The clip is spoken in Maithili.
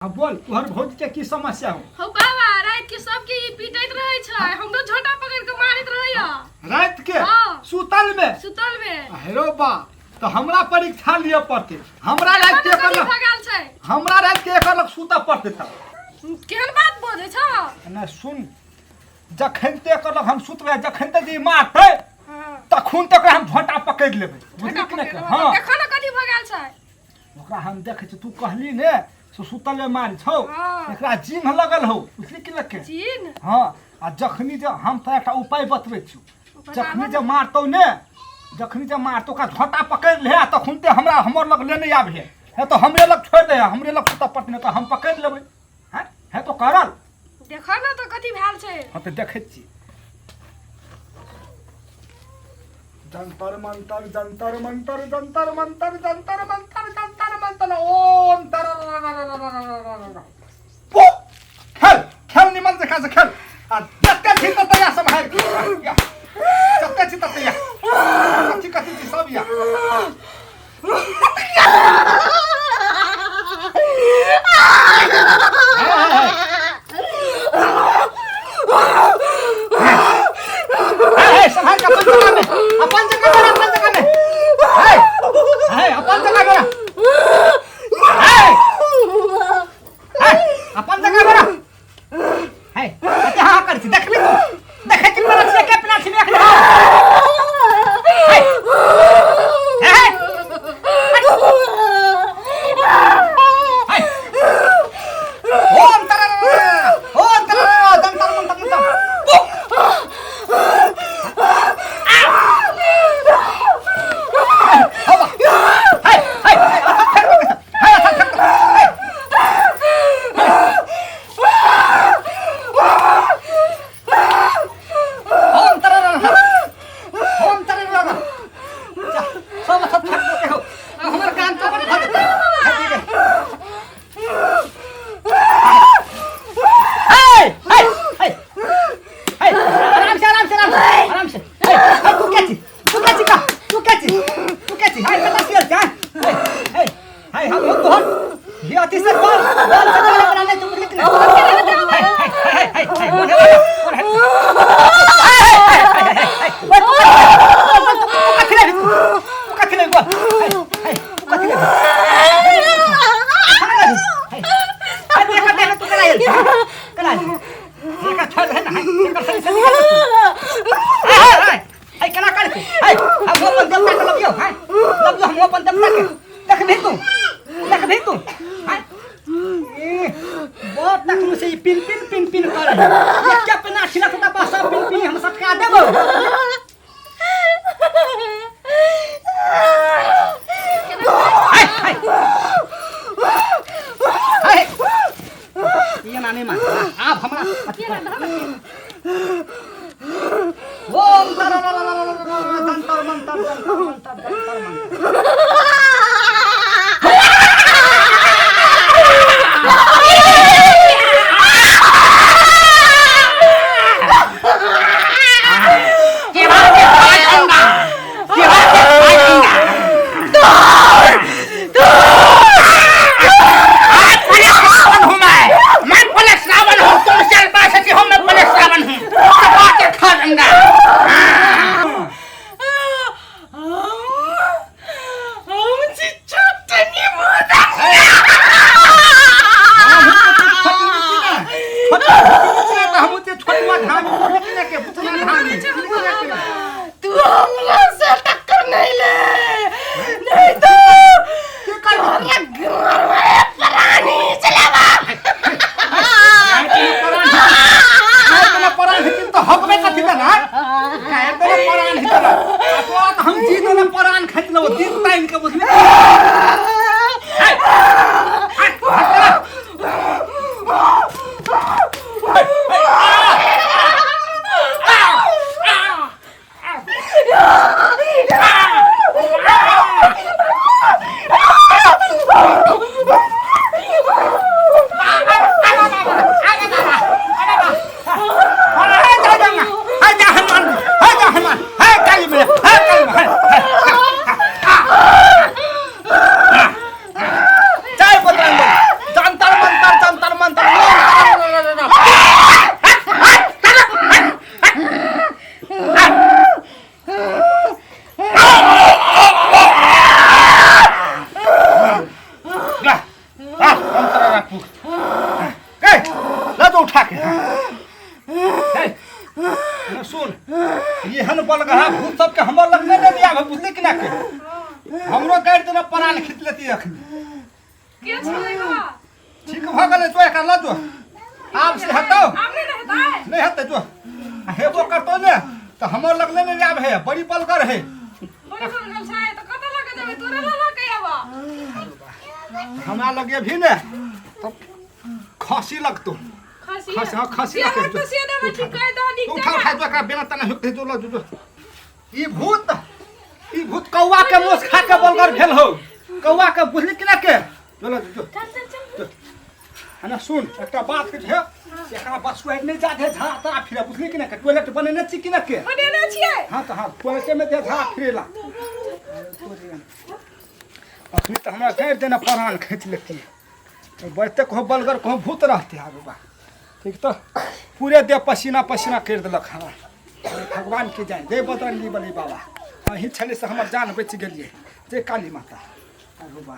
अब बोल, तोहर भौजी के की समस्या हो? हौ बाबा, रात के सबके ई पीटैत रहै छै, हमरो झोंटा पकड़ के मारैत रहैया। रात के? हाँ। सुतल में? सुतल में। हेरो बा, तो हमरा परीक्षा लिअ पड़ते। हमरा रात के एकर लग भगाल छै। हमरा रात के एकर लग सुतऽ पड़ते तब। केहन बात बजै छ? नहि सुन, जखन ते एकर लग हम सुतबै, जखन ते जे ई मारतै, हाँ। तखन तक हम झोंटा पकड़ि लेबै, बुझली कि नहि? हाँ। देखो ने कथी भगाल छै। ओकरा हम देखै छी। तू कहली ने से सुतल में मारि छौ। हाँ। एकरा जिन्ह लगल हौ, बुझली कि लके? चिन्ह? हाँ, आ जखनी जे हम तो एकटा उपाय बतबै छियौ। बताबऽ। जखनी जे मारतौ ने, जखनी जे मारतौ, ओकरा झोंटा पकड़ि ले आ तखन ते हमरा हमर लग लेने आबिहे। हे तो हमरे लग छोड़ि दे, हमरे लग सुतऽ पड़तै, नहि तऽ हम पकड़ि लेबै। हैं हे तो करल। देखो ने तो कथी भेल छै। हाँ, तऽ देखै छी। जंतर मंतर जंतर मंतर जंतर मंतर जंतर मंतर जंतर मंतर ओम तर खेल खेल निमन से से खेल आ जते छी तते या सम्हार के या जते छी तते या कथी कथी छी सब या। हे सम्हार के अपन जगह में, अपन जगह में, अपन जगह में। हे हे, अपन जगह में। हे हे, अपन जगह में। हे, कते हाँ कर छी? देखली तू? देखै छी मेरा छियै के अपना छी देख ले। हे हे हे, ओम तर ओम तर जंतर मंतर मंतर। हे हे हे हे, ओम तर ओम तर। सब सब फेंक दो के हो, हमर कान चौपट भऽ जेतै। हे हे हे हे, आराम से, आराम से, आराम से, आराम से। हे हे, तू क्या छी? तू क्या छी का? तू क्या छी? तू क्या छी? हाय, कता सियल छै? हे हे हे, हम तोहर ये अति से बोल बोल से बोल बनाने तुम लिख ले। हे हे हे हे हे, बोल बोल हे हे, बोल तू कथि ले, तू कथि ले, बोल। हे हे, तू कथि ले? हे देख देख, तू करा करा, एकर छोड़ दे ना, एकर सही से निकाल। हे हे हे, केना कर? हे, हम अपन देवता के लबियो। हैं लबियो हम अपन देवता के? देखबही तू, देखबही तू? हैं ए, बहुत तखनु से ई पिन पिन पिन पिन करे है। एक अपना छिलक दबा सब पिन पिन हम सटका देबो। हे हे हे, ये ना नहीं मान आप हमरा अथी कर। ओम जंतर मंतर जंतर मंतर जंतर मंतर। श्रावण हूँ मैं, मैं पहले श्रावण हूँ। तुम चल पास कि हम, मैं पहले श्रावण हूँ, दबा के खा दूंगा। गोरखपुर। ए, ला दो उठा के। ए, न सुन, एहन बलगहा भूत सबके हमर लग नहि दिया, बुझली कि ना के? हमरो गाड़ि देना प्राण खींच लेती अखनी। के छलै बाबा? ठीक भऽ गेलै, जो एकर लऽ जो। आब से हेतौ? आब नहि ने हेतै। नहि हेतै, जो। आ हेबो करतौ ने तऽ हमर लगले नहि आब है, बड़ी बलगर है। बड़ी बलगर छै तऽ कतऽ लऽ के जेबै? तोरे लऽ लऽ के आबऽ। हमरा लग भी ने तऽ खसी लगतौ। खसी? खसी, हाँ, खसी से लगे। लगतौ से देबै, ठीक कहि दह नीक उठा। जकाँ। उठा जो एकरा, बिना तना होते जो, लऽ जो, जो। ई भूत कौआ के मोस खा के बलगर भेल हो, कौआ के, बुझली कि ना के? जो लऽ जो, जो। चल चल चल। है ना, सुन, एकटा बात के छै, एकरा बसुआरि नहि जा दे झा तरा फिरे, बुझली कि ना के? टॉयलेट बनेने छी कि ना के? बनेने छियै। हाँ तऽ हाँ, टॉयलेटे में दे झा फिरेला। अखनी तऽ हमरा गाड़ि देना प्राण खींच लेती। बढ़ते कहूँ बलगर कहूँ भूत रहते। आगू बा, ठीक तऽ पूरे देह पसीना पसीना करि देलक हमरा। भगवान के जाय, जय बजरंगी बली बाबा, अहीं छलै से हमर जान बचि गेलियै। जय काली माता। आगू बा।